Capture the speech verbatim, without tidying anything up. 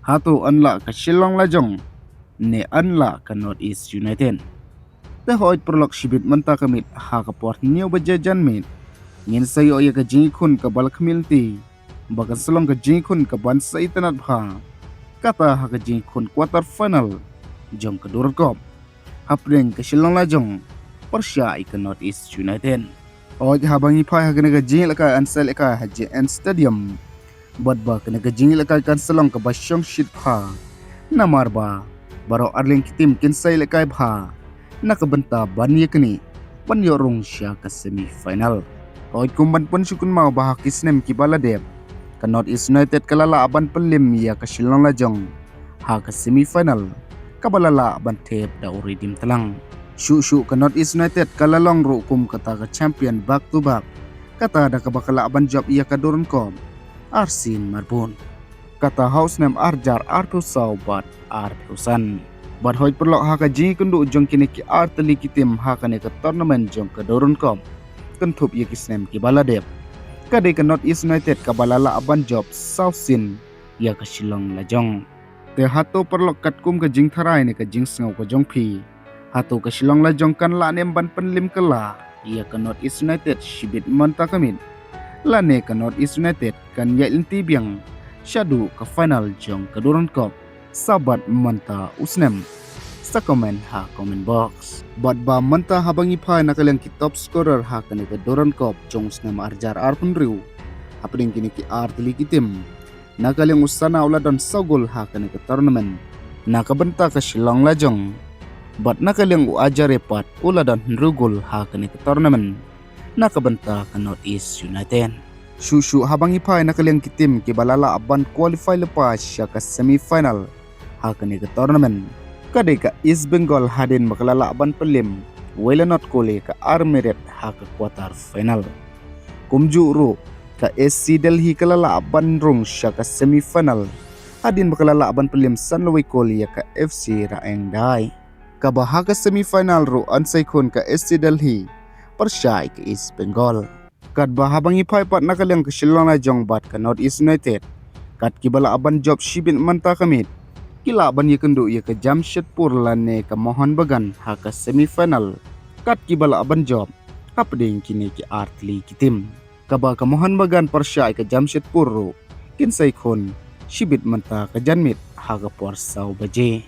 Hato yn lah ka Shillong Lajong ne yn lah ka North East United? Te hooid paralok, shibit mynta ka miet ha ka por hynñiew baje janmiet ngin sa ïoh ïa ka jingïakhun kaba la khmih lynti, ba kan sa long ka jingïakhun kaban sa itynnad bha, kata ha ka jingïakhun quarter final jong ka Durand Cup hapdeng ka Shillong Lajong pyrshah ïa ka North East United. Hooid, haba ngi phai ha kane ka jingïalehkai yn sa lehkai ha J N Stadium, bad ba kane ka jingïalehkai kan sa long kaba shongshit bha, namar ba baroh arliang ki tim kin sa ïalehkai bha na ka bynta ban ïa kane, ban ïoh rung sha ka semi final. Hooid, kum ban pynshai kumno ba ha ki snem kiba la dep, ka North East United ka la lah ban pynlip ïa ka Shillong Lajong ha ka semi final, kaba la lah ban thep da u Redeem Tlang. Shuh shuh ka North East United ka la long ruh kum kata ka champion back to back, kata da kaba ka lah ban jop ïa ka Durand Cup arsien marbud, kata ha u snem arhajar arphew saw bad arphew san. Bad hooid paralok, ha ka jingïakynduh jong kine ki artylli ki tim ha kane ka tournament jong ka Durand Cup kynthup ïa ki snem kiba la dep, ka dei ka North East United kaba la lah ban jop saw sien ïa ka Shillong Lajong. Te hato paralok, katkum ka jingtharai ne ka jingsngew ka jong phi, hato ka Shillong Lajong kan lah ne em ban pynlip kylla ïa ka North East United shibit mynta ka miet, lane ka North East United kan ïaid lynti biang shaduh ka final jong ka Durand Cup sabad mynta u snem? Sa comment ha comment box. Bad ba mynta haba ngi phai na ka liang ki top scorer ha kane ka Durand Cup jong u snem arhajar arphew hynriew, hapdeng kine ki artylli ki tim, na ka liang u Sana u la don saw gol ha kane ka tournament na ka bynta ka Shillong Lajong, bad na ka liang u Ajare pat u la don hynriew gol ha kane ka tournament na ka bynta ka North East United. Shuh shuh haba ngi phai na ka liang ki tim kiba la lah ban qualify lypa sha ka semi final ha kane ka tournament, ka dei ka East Bengal, hadien ba ka la lah ban pynlip wei la nod kol ïa ka Army Red ha ka quarter final. Kumjuh ruh ka S C Delhi ka la lah ban rung sha ka semi final, hadien ba ka la lah ban pynlip san la wei kol ïa ka F C Raeng Dae, kaba ha ka semi final ruh yn sa ïakhun ka S C Delhi pyrshah ïa ka East Bengal. Katba haba ngi phai pat na ka liang ka Shillong Lajong bad ka North East United, kat kiba lah ban jop shibit mynta ka miet, ki lah ban ïakynduh ïa ka Jamshedpur lane ka Mohun Bagan ha ka semi final, kat kiba lah ban jop hapdeng kine ki artylli ki tim, kaba ka Mohun Bagan pyrshah ïa ka Jamshedpur ruh kin sa ïakhun shibit mynta ka janmiet ha ka por saw baje.